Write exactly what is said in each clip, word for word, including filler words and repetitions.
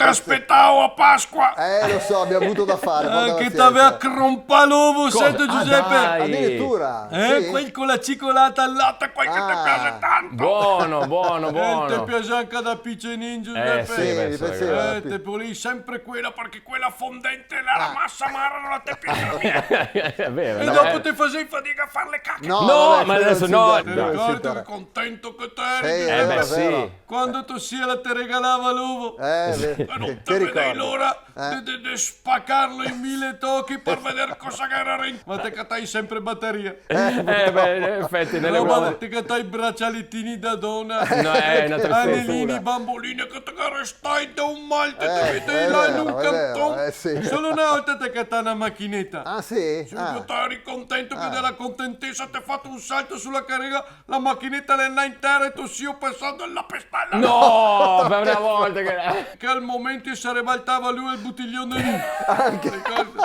Aspetavo a Pasqua! Eh, lo so, abbiamo avuto da fare, porta pazienza. Eh, che t'aveva crompà l'ovo, sento, Giuseppe. Ah, dai. Addirittura? Eh, sì. Quel con la cicolata al latte, quel che te piace tanto. Buono, buono, buono. Eh, te piace anca da picenin, Giuseppe. Eh, sì, mi piaceva da picenin. Eh, te volevi sempre quela, parché quela fondente, la masa amara, no la te piace mia. È vero, no? E dopo te fasevi fadiga a far le cache. No, ma adesso no. Te ricordi che contento che te eri? Sì, è vero, è vero. Quando to sia la te regalava l'ovo. Eh, sì. Sì. E no te vedevi l'ora de, de, de spacarlo in mile tochi par veder cosa che ghe gera dentro. Ma te catai sempre bataria. Eh, beh, in effetti, nelle uova. Te catai bracialetini da dona. No, è una tristezza. Anelini, bamboline, che te ghe restai de un mal, te te metei là in un canton. Eh, è vero, è vero, eh, sì. Solo una volta te catai una machineta. Ah, sì? Sì, che te eri contento, che dela contentesa te ga fato un salto su la carega, la machineta l'è ndà in tera e to sio pasando el la pestela. No, per una volta che... Che al momento se ribaltava lu el botilion de vin. Anche. Te ricordi?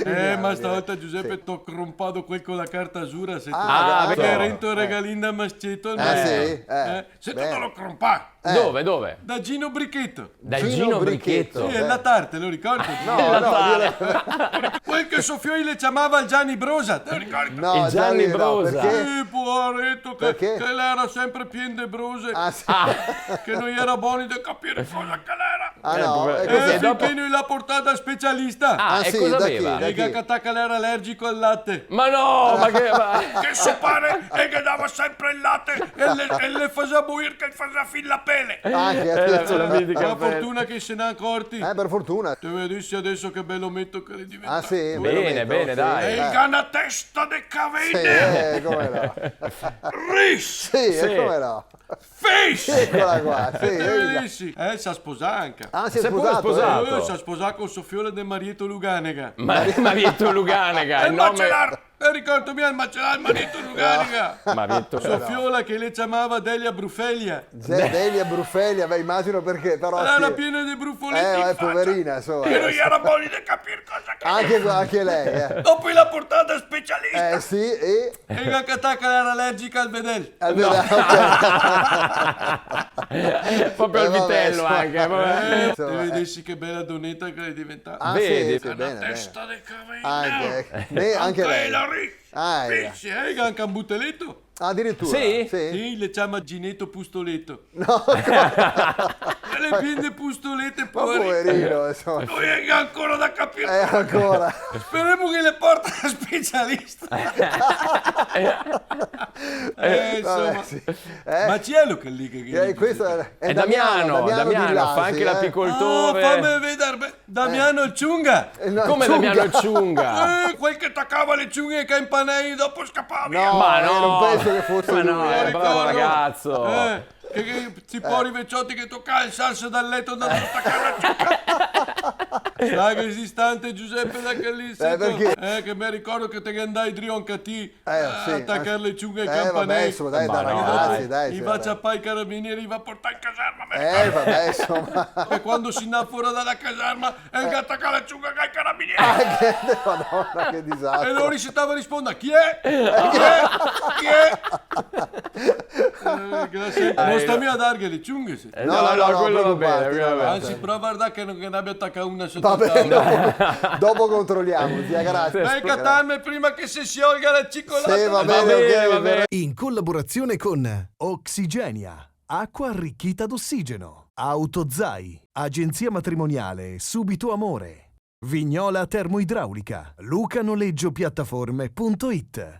Eh, ma stavolta, Giuseppe, t'ho crompà quel co la carta azzurra, se te... Ah, vero. Che ghe gera dentro el regalin da masceto, no? Ah, sì? Eh. Se te lo crompà. Eh. Dove, dove? Da Gino Bricchetto. Da Gino Bricchetto. Sì, el latar, te lo ricordi? No, no, Dio. Quel che so fio i le ciamava el Gianni Brosa, te lo ricordi? No, el Gianni Brosa. Perché? Sì, povareto, che, che l'era sempre pien de brose. Ah, sì. Che no i era boni de capir cosa che l'era. Ah, no? Eh, e cos'è? Finché no i l'ha portà dal specialista. Ah, e cosa aveva? Da chi? E i ga catà che l'era alergico al late. Ma no, ma che, ma... Che so pare el ghe dava sempre el late e le, e le fasea boir che el fasea fin la pele. Ah, che... Eh, la, la mitica pele. Per fortuna che se n'è acorti. Eh, per fortuna. Te vedesi adeso che bel ometo che l'è diventà. Ah, sì? Bene, bene, dai. E el ga na testa de cavene. Sì, eh, come no. Ris! Sì, e come no. Fish! Eccola qua, sì, ehi là. Sì, sì. Eh, s'ha sposà anca. Ah, si è sposato, eh? S'ha sposà co so fiola de Marieto Luganega. Ma-, Marieto Luganega, el nome... El macelar! Eh, ricordo mi el macelar, Marieto Luganega. Marieto. So fiola che i le ciamava Delia Brufelia. Delia Brufelia, beh, immagino perché, però sì. L'era piena de brufoleti in facia. Eh, poverina, insomma. Che no i era boni de capir cosa che... Anche, anche lei, eh. Dopo i l'ha portà dal specialista. Eh, sì, e? E i ga catà che l'era alergica al vedel. Al vedel, ok. Proprio al vitello anche, vabbè. Eh, insomma, te vedesi che bela doneta che l'è diventà. Ah, sì, sì, bene, bene. Vedi? Testa de cavena. Anche, anche lei. Anche la ri-, ah, eh, sì, eh, anca un buteleto. Addirittura? Sì? Sì. Sì, i le ciama Gineto Pustoleto. No, ancora. E le vende pustolete, poverino. Ma poverino, insomma. No i ga ancora da capir. Eh, ancora. Speremo che i le porta al specialista. Eh, insomma. Vabbè, sì. Eh. Ma chi xe quel lì che, che... Eh, questo è, è Damiano, Damiano, Damiano di là, fa anche l'apicoltore. Ah, fame veder, beh, Damiano el ciunga. Eh, no, come ciunga. Damiano el ciunga? Eh, quel che tacava le ciunghe ai campanei e dopo scapava via. No, ma no, non penso che fosse lui, eh. Ma no, eh, bravo ragazzo. Eh, che, che, ti pori veciotti che toca alzarse dal letto, andando a staccare la ciunga. Sa che esiste anca Giuseppe da quel lì, eh, perché? Eh, che me ricordo che te ghe ndai drio anca ti. Eh, sì, a tacar le ciunghe ai campanei. Eh, vabbè, insomma, dai, dai, ragazzi, dai, sì, vabbè. I va ciapà i carabinieri, i va portà in caserma, me ricordo. Eh, vabbè, insomma. E quando si ndà fora da la caserma, el ga tacà la ciunga ai carabinieri. Ah, che, Madonna, che disastro. E lori i stava a risponder: "Chi xe? Chi xe? Chi xe?" Eh, grazie. No sta mia darghe le ciunghe, se... Eh, no, no, no, no, quello va bene, quello va bene. Anzi, prova a vardar che no, che no ghe n'abia tacà una soto el tavolo. Va bene, dopo, dopo controlliamo, zia, grazie. Dai, catarme prima che se sciolga la cicolata. Sì, va bene, ok, va bene. In collaborazione con Oxygenia, acqua arricchita d'ossigeno, Autozai, agenzia matrimoniale Subito Amore, Vignola Termoidraulica, Luca Noleggio Piattaforme punto it.